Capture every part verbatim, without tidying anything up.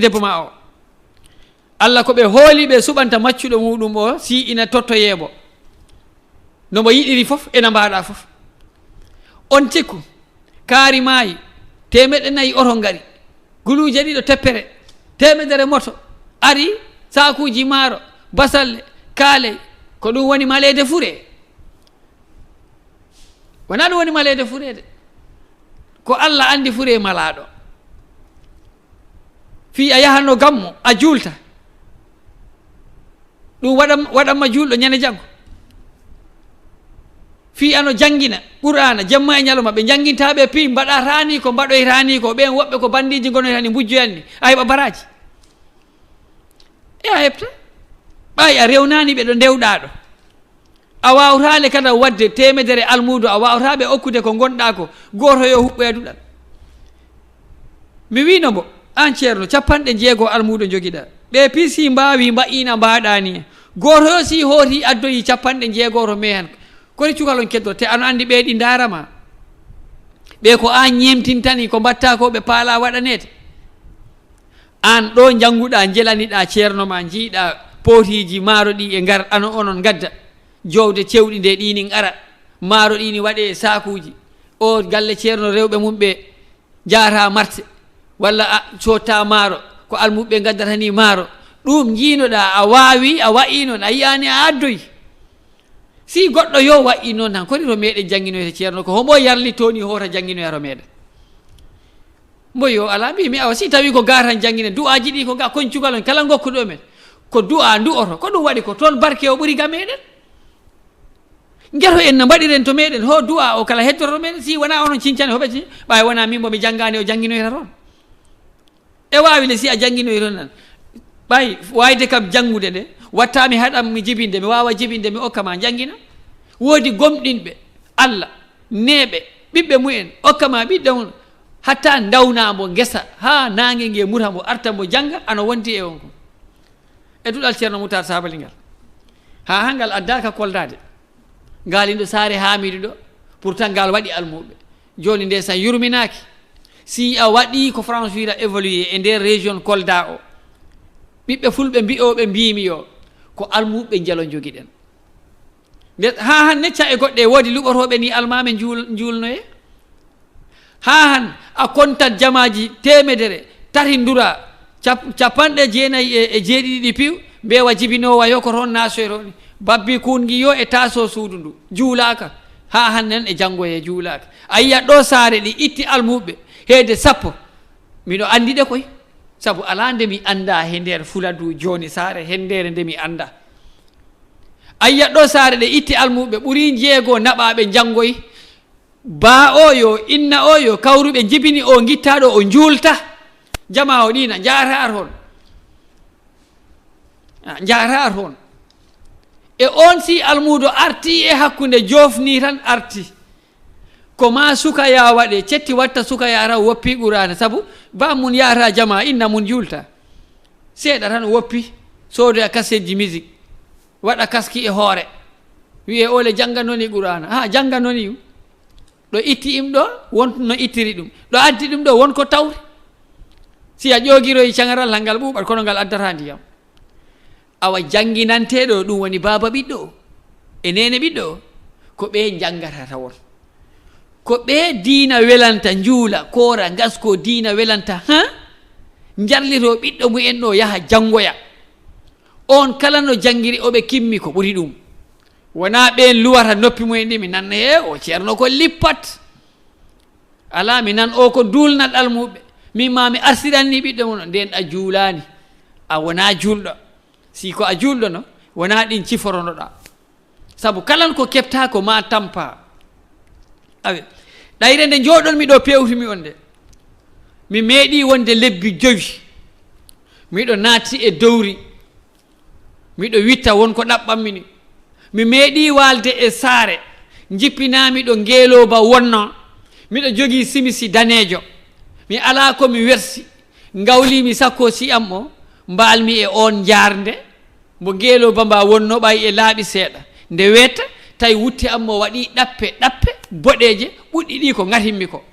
debbo ma o. Allah ko ɓe hooli ɓe suɓanta maccuɗo muɗum o, si ina tottoyee mo. No mo yiɗiri fof, ena mbaɗa fof. On cikku, kaari maayi, teemeɗɗe nayi oto ngari, guluuje ɗiɗo teppere, teemedere moto, ari, saakuuji maaro, basalle, kaaley, ko ɗum woni maleede fure. Wonaa ɗum woni maleede fure de. Ko Allah anndi fure malaaɗo. Fii a yahanno gammu, a juulta. Ɗum waɗan-, waɗanma juulɗo ñande janngo. Fii ano janngina Qur'aana, jemma e ñalawma, ɓe njannginta ɓe fii, mbaɗata ni ko mbaɗoyta ni ko, ɓeen woɓɓe ko banndiiji ngonoyta ni, mbujjoyan ni. A heɓa baraaji. E a heɓta. Ɓay a rewnaani ɓe ɗo ndewɗaa ɗo. A waawtaale kadi waɗde teemedere almuudo, a waawtaa ɓe okkude ko ngonɗaa ko, gooto yo huɓɓoya duɗal. Mi wiino mbo, aan ceerno, capanɗe jeego almuudo njogiɗaa. Ɓe pisi mbaawi mbaɗiina mbaɗaa ni. Gooto yo si hooti addoyi capanɗe jeego to mehen. Kori cukal on keddo, te ano anndi ɓe ɗi ndaara ma. Ɓe ko aan ñeemtintani, ko mbaɗtaa ko ɓe paala waɗaneede. Aan ɗo njannguɗaa, njelaniɗaa ceerno ma, njiiɗaa pootiiji maaro ɗi e ngar, ano onon ngadda. Jowde cewɗi nde ɗi ni ara. Maaro ɗi ni waɗe e saakuuji. O galle ceerno rewɓe mum ɓe jaata marse. Walla a sotta maaro. Ko almuɓɓe ngaddata ni maaro. Ɗum njiinoɗaa, a waawi, a wa'i noon, a yi'aani a addoyi. Si goɗɗo yo wa'i noon tan, kori to meɗen jannginoyta ceerno ko homo yarlitoo ni hoota jannginoya to meɗen. Mbo yo alaa, mbiimi, awa, si tawi ko ga tan jannginen, du'aaji ɗi ko ga, koñ cukalon kala ngokkuɗo men. Ko du'aa ndu oto, ko ɗum waɗi ko toon barke o ɓuri ga meɗen. Ngeto en no mbaɗiren to meɗen, ho du'aa o kala heddoto to meɗen, si wonaa onon cincane hoɓe ci, ɓay wonaa min mbo mi janngaani o jannginoyta toon. E waawi le si a jannginoyto nan. Ɓay waayde kam janngude nde, watta mi haɗa mi jibinde, mi waawa jibinde, mi okka ma njanngina. Woodi gomɗinɓe Allah, neeɓe, ɓiɓɓe mumen, okka ma ɓiɗɗo mum, hatta ndawna mbo ngesa, haa naange nge muta mbo, arta mbo jannga, ano wonti e on ko. E duɗal Ceerno Mutaar Saabali ngal. Haa, haa ngal addaaka Koldaade. Ngal indo saare Haamiidu ɗo, pourtant ngal waɗi almuɓɓe. Jooni nde san yurminaaki. Si a waɗi ko France wiyata évolué e nder région Kolda o, ɓiɓɓe fulɓe mbi'ooɓe mbiimi yo, ko almuɓɓe njelo njogiɗen. Nde, haa hannde ca e goɗɗe woodi luɓotooɓe ni almaame njuul-, njuulnoye. Haa han a kontat jamaaji teemedere, tati ndura, cap-, capanɗe jeenayi e, e jeeɗiɗi ɗi piw, mbeewa jibinoowa yo ko toon naasoytoo ni. Babbi kuun ngi yo e taasoo suudu ndu, juulaaka. Haa han nen e janngoyee juulaaka. A yiyat ɗo saare ɗi itti almuɓɓe, heede sappo. Miɗo anndi ɗe koy. Sabu alaa nde mi anndaa he nder Fuladu jooni saare henndeere nde mi anndaa. A yiyat ɗo saare ɗe itti almuɓɓe, ɓuri njeego naɓaaɓe njanngoyi. Baa o yo, inna o yo, kawruɓe njibini o, ngittaaɗo o njuulta. Jamaa o ɗiina, njaaraar hon. Ah, njaaraar hon. E on si almuudo arti e hakkunde joofni tan arti. Ko ma sukaya waɗe, cetti watta sukaya tan woppi Quraana. Sabu baa mun yaata jamaa, inna mun juulta. Seeɗa tan woppi, soodoya kasetji musique. Waɗa kaski e hoore. Wi'e ole jannga noni Quraana. Ha, jannga noni yu. Ɗo itti im ɗo, won no ittiri ɗum. Ɗo addi ɗum ɗo, won ko tawri. Si a ƴoogiroyi caŋaral, hangal ɓuuɓat, kono ngal addata ndiyam. Awa jannginanteeɗo, ɗum woni baaba ɓiɗɗo o, e neene ɓiɗɗo o, ko ɓe njanngata tawon. Ko ɓe diina welanta, njuula, koora, ngasko, diina welanta, ha? Njarlito ɓiɗɗo mumen ɗo yaha janngoya. On kala no janngiri, oɓe kimmi ko ɓuri ɗum. Wonaa ɓeen luwata noppi mumen ɗi, mi nanna, he, o ceerno ko lippat. Alaa, mi nan o ko duulnat almuɓɓe. Min ma mi arsiran ni ɓiɗɗo mum, nden a juulaani. A wonaa juulɗo. Si ko a juulɗo no, wonaa ɗin ciforonoɗaa. Sabu kalan ko keɓtaa ko ma tampa. Awe, ɗayre nde njooɗon mi ɗo pewtumi on nde. Mi meeɗi wonde lebbi jowi. Miɗo naati e dowri. Miɗo witta won ko ɗaɓɓammi ni. Mi meeɗi waalde e saare, njippinaami ɗo ngeelooba wonnoo. Miɗo jogii simisi daneejo. Mi alaa ko mi wersi. Ngawliimi sakko si am o, mbaalmi e oon njaarnde. Mbo ngeelooba mba wonnoo ɓay e laaɓi seeɗa. Nde weeta, tawi wutte am o waɗi ɗappe, ɗappe boɗeeje ɓuɗɗi ɗi ko ngatimmi ko.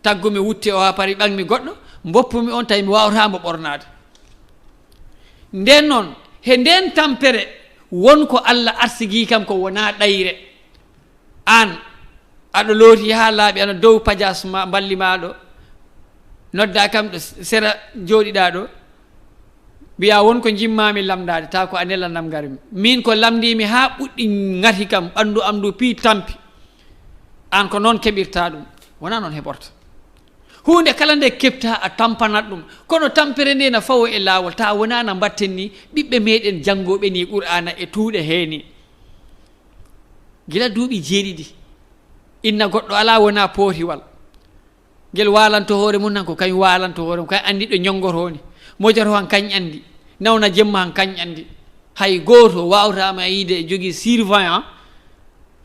Taggumi wutte o haa pari, ɓaŋmi goɗɗo, Mboppumi on tawi mi waawata mbo ɓornaade. Nden noon, he nden tampere, won ko Allah arsigii kam ko wonaa ɗayre. Aan, aɗo looti haa laaɓi, ana dow pajaas ma, mballi maa ɗo, noddaa kam ɗo sera jooɗiɗaa ɗo, mbiyaa won ko njimmaami lamndaade, taa ko a nelanam ngarmi. Miin ko lamndiimi haa ɓuɗɗi ngati kam, ɓanndu am ndu pii tampi. Aan ko noon keɓirtaa ɗum, wonaa noon heɓorta. Huunde kala nde keɓtaa a tampanat ɗum, kono tampere nde na fawo e laawol, taa wonaa na mbatten ni ɓiɓɓe meɗen janngooɓe ni Qur'aana e tuuɗe hee ni. Gila duuɓi jeeɗiɗi, inna goɗɗo alaa wonaa pootiwal. Ngel waalanto hoore mum tan, ko kañ waalanto hoore mum, kañ anndi ɗo ñonngotoo ni. Mojoto han kañ anndi, nawna jemma han kañ anndi. Hay gooto waawata ma yiide e jogii surveillant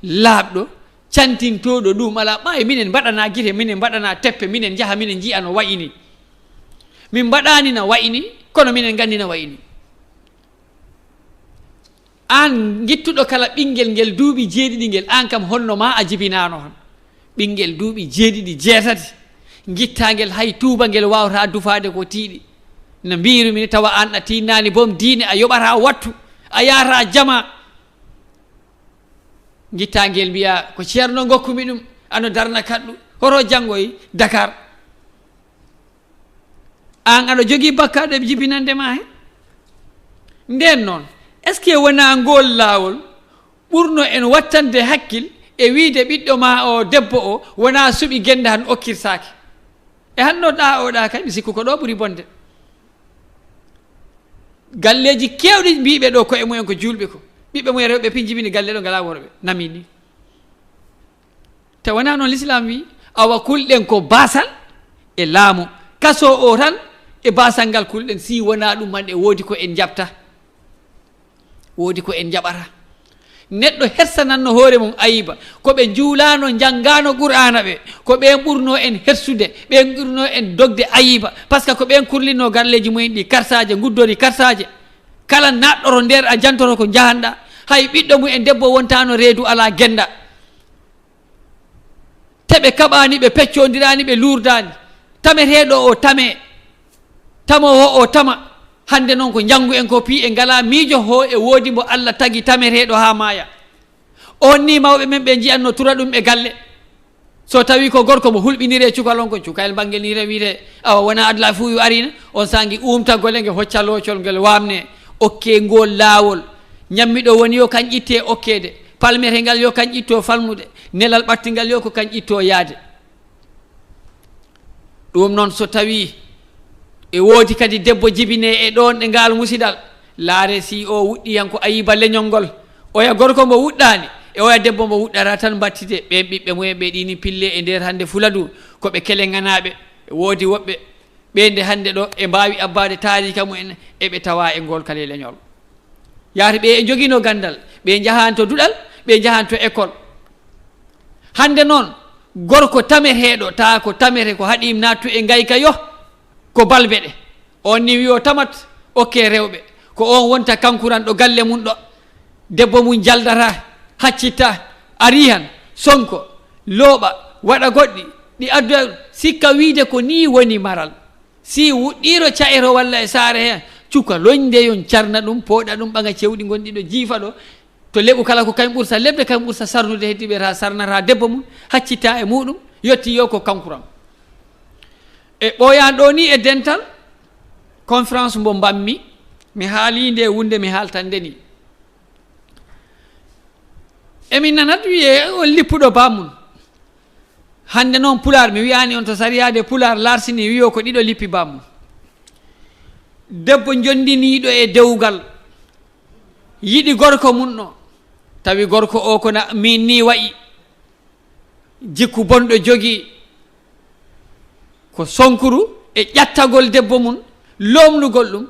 laaɓɗo, cantintooɗo ɗum alaa. Ɓay minen mbaɗana gite, minen mbaɗana teppe, minen njaha, minen njiya no wayi ni. Min mbaɗaani no wayi ni, kono minen nganndi no wayi ni. Aan ngittuɗo kala ɓinngel ngel duuɓi jeeɗiɗi ngel, aan kam honno ma a jibinaano han? Ɓinngel duuɓi jeeɗiɗi, jeetati, ngittaa ngel hay tuuba ngel waawata dufaade ko tiiɗi. No mbiirumi ni, tawa aan a tiinnaani boom diine, a yoɓata wattu, a yahata jama. Ngittaa ngel mbiyaa ko ceerno ngokkumi ɗum, ano darna kaɗɗu, hoto janngoy Dakar. Aan aɗa jogii bakkaade jibinande ma he? Nden noon, est-ce que wonaa ngool laawol ɓurno en wattande hakkil e wiide ɓiɗɗo ma o debbo o wonaa suɓi gennde han okkirtaake? E hanno ɗa o ɗa kay, mi sikku ko ɗo ɓuri bonde. Galleeji keewɗi mbiiɓe ɗo koye mumen ko juulɓe ko. Ɓiɓɓe mumen rewɓe pin jibini galle ɗo ngalaa worɓe. Nami ni. Te wonaa noon Lislaam wi, awa kulɗen ko baasal e laamu. Kaso o tan e baasal ngal kulɗen, si wonaa ɗum man e woodi ko en njaɓta. Woodi ko en njaɓata. Neɗɗo hersananno hoore mum ayiba. Ko ɓe njuulaano, njanngaano Qur'aana ɓe. Ko ɓeen ɓurno en hersude, ɓeen ɓurno en dogde ayiba. Parce que ko ɓeen kurlinno galleeji mumen ɗi kartaaje, nguddori kartaaje. Kala naatɗoro nder a jantoto ko njahanɗa. Hay ɓiɗɗo mum en debbo wontaano reedu alaa gennda. Te ɓe kaɓaani, ɓe peccoondiraani, ɓe luurdaani. Tameteeɗo o tame, tamoowo o tama. Hannde noon ko njanngu en ko pii e ngalaa miijo ho e woodi mbo Allah tagi tameteeɗo haa maaya. On ni mawɓe men ɓe njiyanno tura ɗum e galle. So tawi ko gorko mo hulɓinire cukal on ko cukayel banngel ni rewire, awa wona adla fuu yo arina, on sangi umtagol e nge hocca loocol ngel waamne, okke ngol laawol. Ñammiɗo woni yo kañ itte okkeede, palmete ngal yo kañ itto falmude, nelal ɓattingal yo ko kañ itto yaade. Ɗum noon, so tawii e woodi kadi debbo jibinee e ɗoon e ngaal musidal, laare si o wuɗɗii han ko ayiba leñol ngol, oya gorko mbo wuɗɗaani, e oya debbo mbo wuɗɗata tan mbattite. Ɓeen ɓiɓɓe mumen ɓe ɗiinin pille e nder hannde Fuladu, ko ɓe keleŋanaaɓe, e woodi woɓɓe ɓe nde hannde ɗo e mbaawi abbaade taariika mumen, e ɓe tawaa e ngool kala leñol. Yaati ɓe e njoginoo ganndal, ɓe njahan to duɗal, ɓe njahan to école. Hannde noon, gorko tameteeɗo, taa ko tamete ko haɗiim naattu e ngayka yo, ko balbe ɗe. On ni wiyo tamat, okke rewɓe. Ko on wonta kankuran ɗo galle mum ɗo. Debbo mum jaldata, haccitta, ari han, sonko, looɓa, waɗa goɗɗi, ɗi addoya, sikka wiide ko nii woni maral. Si wuɗɗiiro ca'iro walla e saare heen, cuka loñde yon carna ɗum, pooɗa ɗum, ɓaŋa cewɗi ngonɗi ɗo, jiifa ɗo. To leɓu kala ko kañ ɓurta leɓde, kañ ɓurta sarnude, heddi ɓe ta sarnata debbo mum, haccitta e muɗum, yetti yo ko kankuran. E ɓooyan ɗo ni e dental, conférence mbo mbammi, mi haali nde wunde mi haaltande ni. Emin nanat wiye on lippuɗo bammun. Hannde noon Pulaar, mi wiyaani on to sariyaade Pulaar larsini wiyo ko ɗiɗo lippi bammun. Debbo jonndiniiɗo e dewgal, yiɗi gorko mum ɗo, tawi gorko o ko na min ni wayi, jikku bonɗo jogii, ko sonkuru e ƴattagol debbo mum, loomnugol ɗum,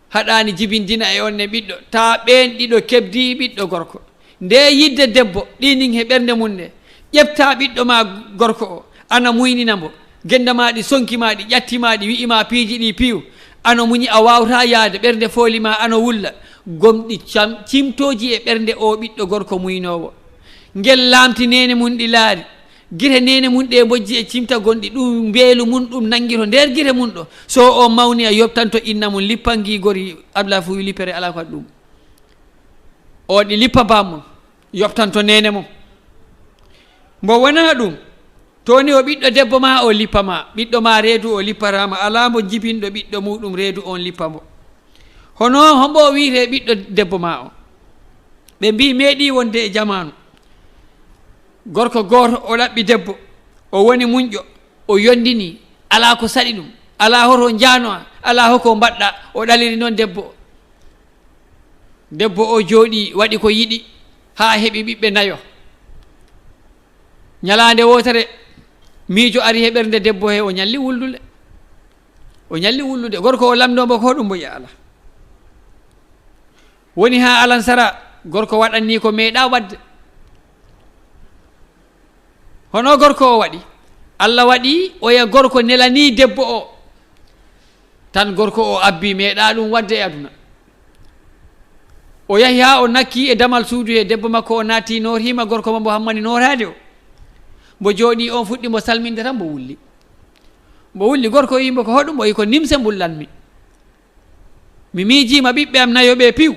haɗaani jibindina e on ne ɓiɗɗo, taa ɓeen ɗiɗo keɓdi ɓiɗɗo gorko. Nde yidde debbo, ɗiinin he ɓernde mum nde, ƴefta ɓiɗɗo ma gorko o, ana muynina mbo, gennda ma ɗi, sonki ma ɗi, ƴatti ma ɗi, wi'i ma piiji ɗi piyu, ano muñi a waawta yaade, ɓernde fooli ma ano wulla, gomɗi cam-, cimtooji e ɓernde o ɓiɗɗo gorko muynoowo. Ngel laamti neene mum ɗi laari, Gite neene mum ɗe bojji e cimta gonɗi, ɗum mbeelu mum, ɗum nanngito nder gite mum ɗo. So o mawni, a yoɓtanto inna mum, lippan ngi gori, Abla fuu wi lippere alaa ko waɗi ɗum. O ɗi lippa bammum, yoɓtanto neene mum. Mbo wonaa ɗum, to woni o ɓiɗɗo debbo ma, o lippa ma, ɓiɗɗo ma reedu, o lippata ma, alaa mbo jibinɗo ɓiɗɗo muɗum reedu, on lippa mbo. Hono hombo wiyetee ɓiɗɗo debbo ma o? Ɓe mbii meeɗi wonde e jamaanu. Gorko gooto o ɗaɓɓi debbo, o woni muñƴo, o yondini, alaa ko saɗi ɗum, alaa hoto njaano, alaa hoko mbaɗɗa, o ɗaliri noon debbo o. Debbo o jooɗii, waɗi ko yiɗi, haa heɓi ɓiɓɓe nayo. Ñalaande wootere, miijo ari he ɓernde debbo he, o ñalli wuldude. O ñalli wullude. Gorko o lamndoo mbo ko hoɗum mbo yiya ala. Woni haa alansara, gorko waɗanii ko meeɗaa waɗde. Hono gorko o waɗi? Alla waɗi oya gorko nelanii debbo o. Tan gorko o abbi, meeɗaa ɗum waɗde e aduna. O yahi haa o nakki e damal suudu he, debbo makko o naatti, nootiima gorko mo mbo hammani nootaade o. Mbo jooɗii, on fuɗɗi mbo salminde tan, mbo wulli. Mbo wulli, gorko o yii mbo ko hoɗum, o yii ko nimse mbullanmi. Mi miijiima ɓiɓɓe am nayo ɓe piw.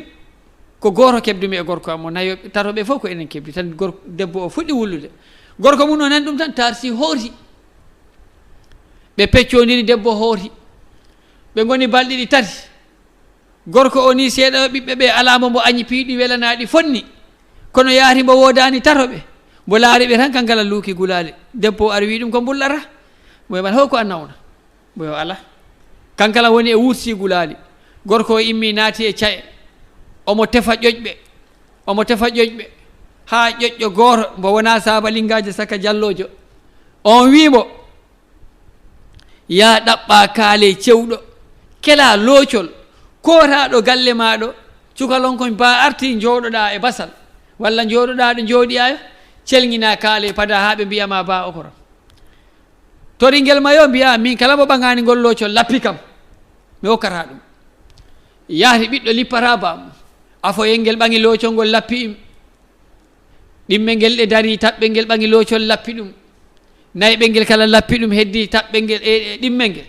Ko gooto keɓdumi e gorko am o, nayo, tato ɓe fof ko enen keɓdi. Tan gor-, debbo o fuɗɗi wullude. Gorko mum o nani ɗum tan, taarsi hooti. Ɓe peccoondiri, debbo hooti. Ɓe ngoni balɗe ɗi tati. Gorko o ni seeɗa, ɓiɓɓe ɓe alaa mo mbo añi piiɗi welanaaɗi fonni. Kono yaati mbo woodaani tatoɓe. Mbo laari ɓe tan, kankala luuki gulaali. Debbo o ari wi ɗum ko mbullata. Mbo wiya, "Ho ko a nawna?" Mbo wiya, "Alaa." Kankala woni e wuursi gulaali. Gorko o immi naati e ca'e. Omo tefa ƴoƴɓe. Omo tefa ƴoƴɓe. Haa ƴoƴƴo gooto mbo wonaa Saaba Lingaajo Saka Jalloojo. On wi mbo, "Yaa ɗaɓɓaa kaale cewɗo, kelaa loocol, kootaaɗo galle maa ɗo, cukalon kon baa artii njooɗoɗaa e basal, walla njooɗoɗaa ɗo njooɗiyaa yo, celŋinaa kaale padaa haa ɓe mbiya ma baa okoro. Toringel ma yo mbiya min kala mo ɓaŋaani ngol loocol lappi kam, mi okkataa ɗum." Yaati ɓiɗɗo lippata baam, afoyel ngel ɓaŋi loocol ngol lappi im. Ɗimmel ngel ɗe darii, taɓɓel ngel ɓaŋi loocol lappi ɗum. Nayɓel ngel kala lappi ɗum, heddii taɓɓel ngel e, e ɗimmel ngel.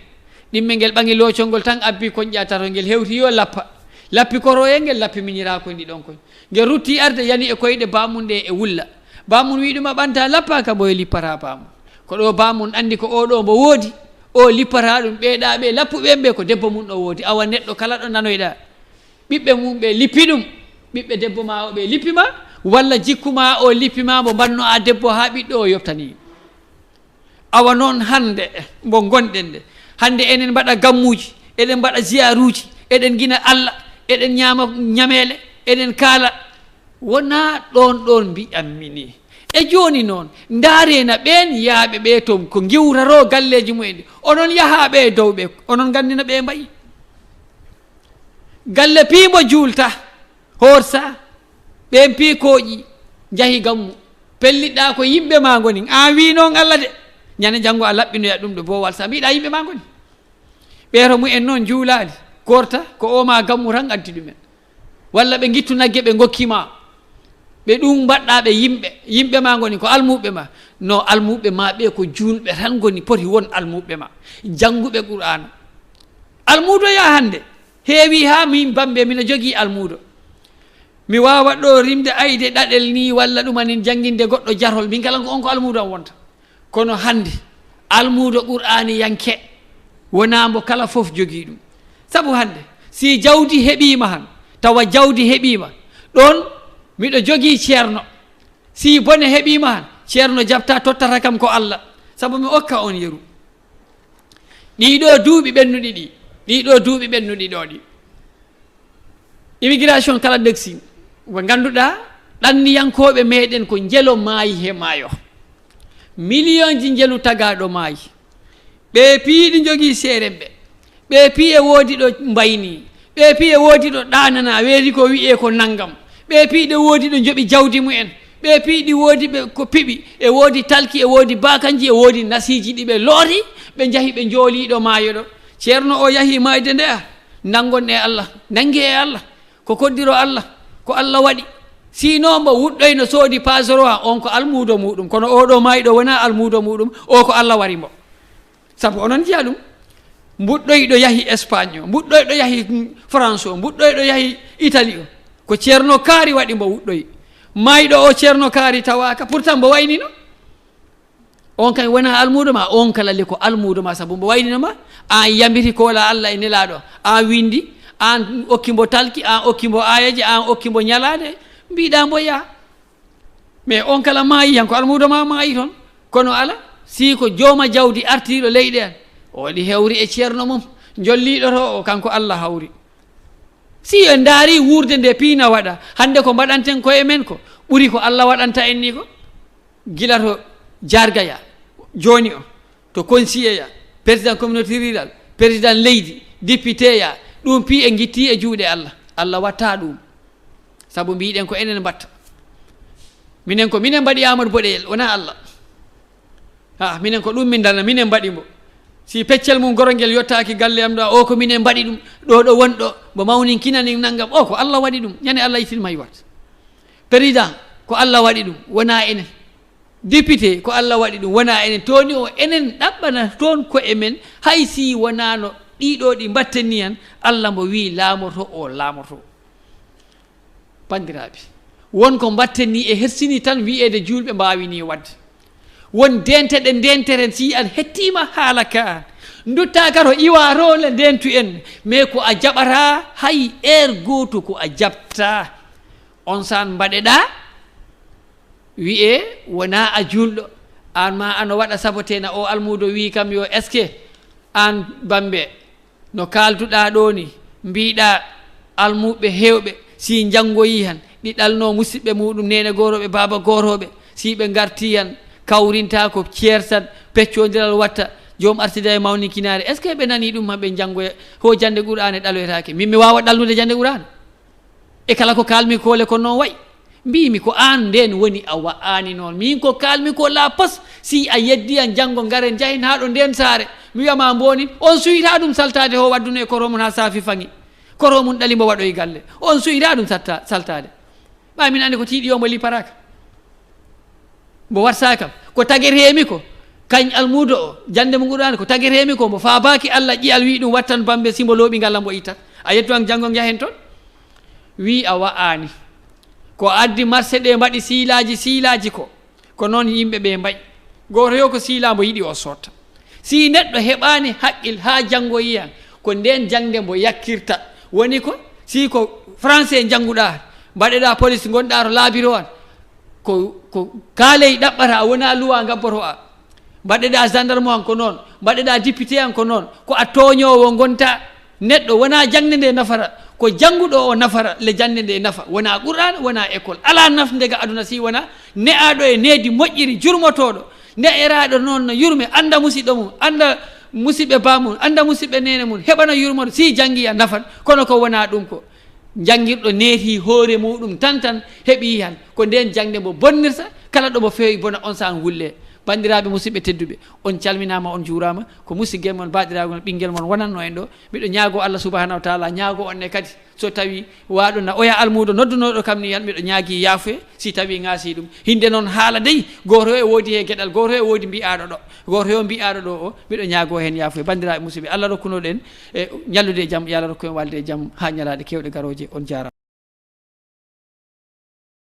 Ɗimmel ngel ɓaŋi loocol ngol tan, abbi koñƴa tato ngel hewti yo lappa. Lappi koroyel ngel, lappi miñiraa koñ ɗi ɗon koñ. Ngel rutti arde yani e koyɗe baamum ɗe e wulla. Baamum wi ɗum a ɓanta lappa ka mboye lippata baamum. Ko ɗo baamum anndi ko o ɗo mbo woodi. O lippata ɗum ɓeeɗaa ɓe lappuɓe ɓe ko debbo mum ɗo woodi. Awa neɗɗo kala ɗo nanoyɗaa. Ɓiɓɓe mum ɓe lippi ɗum, ɓiɓɓe debbo ma o ɓe lippi ma, walla jikku ma o lippi ma, mbo mbanno a debbo haa ɓiɗɗo o yoɓtani. Awa noon hannde mbo ngonɗen nde, hannde enen mbaɗa gammuuji, eɗen mbaɗa ziyaaruuji, eɗen ngina Alla, eɗen ñaama ñameele, eɗen kaala. Wonaa ɗoon ɗoon mbiyanmi ni. E jooni noon, ndaaree na ɓeen yaaɓe ɓe toon ko ngiwraroo galleeji mumen ɗi. Onon yahaaɓe e dow ɓe, onon nganndi no ɓe mbayi. Galle piimo juulta, horsa, ɓeen pii kooƴi, njahi gammu. Pellitɗaa ko yimɓe ma ngoni. Aan wii noon Alla de. Ñande janngo a laɓɓinoya ɗum ɗo boowal sa mbiɗa yimɓe ma ngoni. Ɓeeto mumen noon njuulaali, korta, ko o ma gammu tan addi ɗumen. Walla ɓe ngittu nagge ɓe ngokki ma. Ɓe ɗum mbaɗɗaa ɓe yimɓe, yimɓe ma ngoni ko almuɓɓe ma. No almuɓɓe ma ɓe ko juulɓe tan ngoni poti won almuɓɓe ma. Jannguɓe Qur'aana. Almuudo ya hannde. Heewi haa min Bambe, mino jogii almuudo. Mi waawa ɗo rimde ayde ɗaɗel ni, walla ɗum anin jannginde goɗɗo jarol. Min kala ko on ko almuudo am wonta. Kono hannde, almuudo Qur'aani yanke, wonaa mbo kala fof jogii ɗum. Sabu hannde, si jawdi heɓiima han, tawa jawdi heɓiima, ɗon miɗo jogii ceerno. Si bone heɓiima han, ceerno jaɓta tottata kam ko Alla. Sabu mi okka on yeru. Ɗiɗo duuɓi ɓennuɗi ɗi, ɗiɗo duuɓi ɓennuɗi ɗo ɗi. Immigration kala degsi, ko ngannduɗaa, ɗanniyankooɓe meɗen ko njelo maayi he maayo. Miliyonji njelu tagaaɗo maayi. Ɓe piiɗi njogii seeremɓe. Ɓe pii e woodi ɗo mbayni. Ɓe pii e woodi ɗo ɗaanana, weeti ko wiyee ko nanngam. Ɓe pii ɗe woodi ɗo njoɓi jawdi mumen. Ɓe pii ɗi woodi ɓe ko piɓi. E woodi talki, e woodi baakanji, e woodi nasiiji ɗi ɓe looti, ɓe njahi ɓe njoolii ɗo maayo ɗo. Ceerno o yahi maayde nde, a, nanngon e Allah, nanngi e Allah. Ko koddiro Allah, ko Allah waɗi. Sinon, mbo wuɗɗoyno soodi Pazoroa, on ko almuudo muɗum, kono oɗo maayɗo wonaa almuudo muɗum, o ko Allah wari mbo. Sabu onon njiya ɗum, mbuɗɗoyɗo yahi Espagne o, mbuɗɗoyɗo yahi, mm, France o, mbuɗɗoyɗo yahi Italie o, ko Ceerno Kaari waɗi mbo wuɗɗoyi. Maayɗo o Ceerno Kaari tawaaka, pourtant mbo waynino. On kay wonaa almuudo ma, on kala le ko almuudo ma, sabu mbo waynino ma. An yamiri ko wala Allah e nelaaɗo, an windi, an okki mbo talki, an okki mbo aayeeje, an okki mbo ñalaande, mbiɗa mbo yaa. Mais on kala maayi, han ko almuudo ma maayi toon. Kono ala, si ko jooma jawdi artiiɗo leyɗe an, o waɗi hewri e ceerno mum, jolliiɗo to o, kanko Allah hawri. Si en ndaari wuurde nde piina waɗa, hannde ko mbaɗanten koye men ko, ɓuri ko Allah waɗanta en ni ko. Gila to jargaya, jooni o, to conseiller ya, président communauté rurale, président leydi, député ya, ɗum pi e gitti e juuɗe Allah. Allah watta ɗum. Sabu mbiɗen ko enen mbatta. Minen ko minen mbaɗi Amadou Boɗeyel, wona Allah. Ha, minen ko ɗum min dana, minen mbaɗi mbo. Si peccel mum gorongel yottaaki galle am ɗo, o ko minen mbaɗi ɗum, ɗo, ɗo wonɗo, mbo mawninkinani nangam, o ko Allah waɗi ɗum, ñande Allah yitin may wat. Président, ko Allah waɗi ɗum, wona enen. Député, ko Allah waɗi ɗum, wona enen. Tooni o, enen ɗaɓɓana toon ko e men, hay si wonaano ɗiɗo ɗi mbatten ni hen, Allah mbo wi laamorto, o laamorto. Banndiraaɓe, won ko mbatten ni e hersini tan wiyeede juulɓe mbaawi ni waɗde. Won dente ɗe ndenteren si an hettima haala ka an. Ndutta ka to iwa to le ndentu en, mais ko a jaɓata hay heure gooto ko a jaɓta. On saan mbaɗeɗa, wiye wona a juulɗo, an ma ano waɗa saboté na o almuudo wi kam yo est-ce que an Bambe, no kaalduɗa ɗo ni, mbiɗa almuɓɓe hewɓe, si njanngoyi han, ɗi ɗalno musiɓɓe muɗum, nene goroɓe, baaba goroɓe, si ɓe ngarti han, kawrinta ko ceersat, peccondiral watta, joom arsida e mawninkinaare. Est-ce que ɓe nani ɗum, ma ɓe njanngoya, ho jannde Qur'aane ɗaloytaake? Min mi waawa ɗalnude jannde Qur'aane? E kala ko kaalmi ko le ko noon wayi. Mbiimi ko aan ndeen woni a wa'aani noon. Miin ko kaalmi ko la pos, si a yeddi an janngo ngaren njahen haa ɗo ndeen saare. Mi wiya ma mboonin, on suyita ɗum saltaade ho waddunoo e koro mum haa saafi faŋi. Koro mum ɗali mbo waɗoyi galle. On suyita ɗum satta-, saltaade. Ɓay min anndi ko tiiɗi o mbo liparaaka. Mbo warsa kam. Ko tagetee mi ko, kañ almuudo o, jannde mo Qur'aana, ko tagetee mi ko, mbo faabaaki Allah ƴi'al wi ɗum wattan Bambe si mbo looɓi ngala mbo ittat. A yettu an janngo njahen toon. Wi a wa'aani. Ko addi marse ɗe mbaɗi siilaaji, siilaaji ko. Ko noon yimɓe ɓe mbaɗi. Gooto yo ko siila mbo yiɗi o sotta. Si neɗɗo heɓaani haqqil haa janngo yiyan, ko ndeen jaŋde mbo yakkirta. Woni ko, si ko français njannguɗaa, mbaɗeɗaa police, ngonɗaa to laabiro an, ko, ko kaaley ɗaɓɓata, wona luwa ngabboto a. Mbaɗeɗaa gendarme an ko noon, mbaɗeɗaa député an ko noon, ko a tooñoowo ngonta. Neɗɗo wona jaŋde nde nafata, ko jannguɗo o nafata, le jaŋde nde nafa. Wona Qur'aana, wona école. Alaa nafde ga aduna si wona ne'aaɗo e needi moƴƴiri, jurmotooɗo. Ne'eraaɗo noon no yurme, annda musiɗɗo mum, annda musiɓɓe ba mum, annda musiɓɓe neene mum, heɓana yurmorde, si janngi a nafan. Kono ko wona ɗum ko. Janngirɗo neeti hoore muɗum tan tan heɓi han. Ko ndeen jaŋde mbo bonnirta, kala ɗo mbo feewi bona on saan wulle. Banndiraaɓe musiɓɓe tedduɓe, on calminaama, on juuraama. Ko musidgel mon, baaɗiraagu mon, ɓinngel mon wonanno en ɗo. Miɗo ñaago Allah subhanahu wa taala, ñaago on ne kadi. So tawi waaɗo na oya almuudo noddunooɗo kam ni yan, miɗo ñaagi yaafuye si tawi ŋaasi ɗum. Hinde noon haala dey, gooto e woodi he geɗal, gooto e woodi mbi'aaɗo ɗo, gooto yo mbi'aaɗo ɗo o, miɗo ñaago heen yaafuye. Banndiraaɓe musiɓɓe, Allah rokkunoɗo en e ñallude e jam, yo Allah rokku en walde e jam haa ñalaaɗe keewɗe garooje. On jaaraama.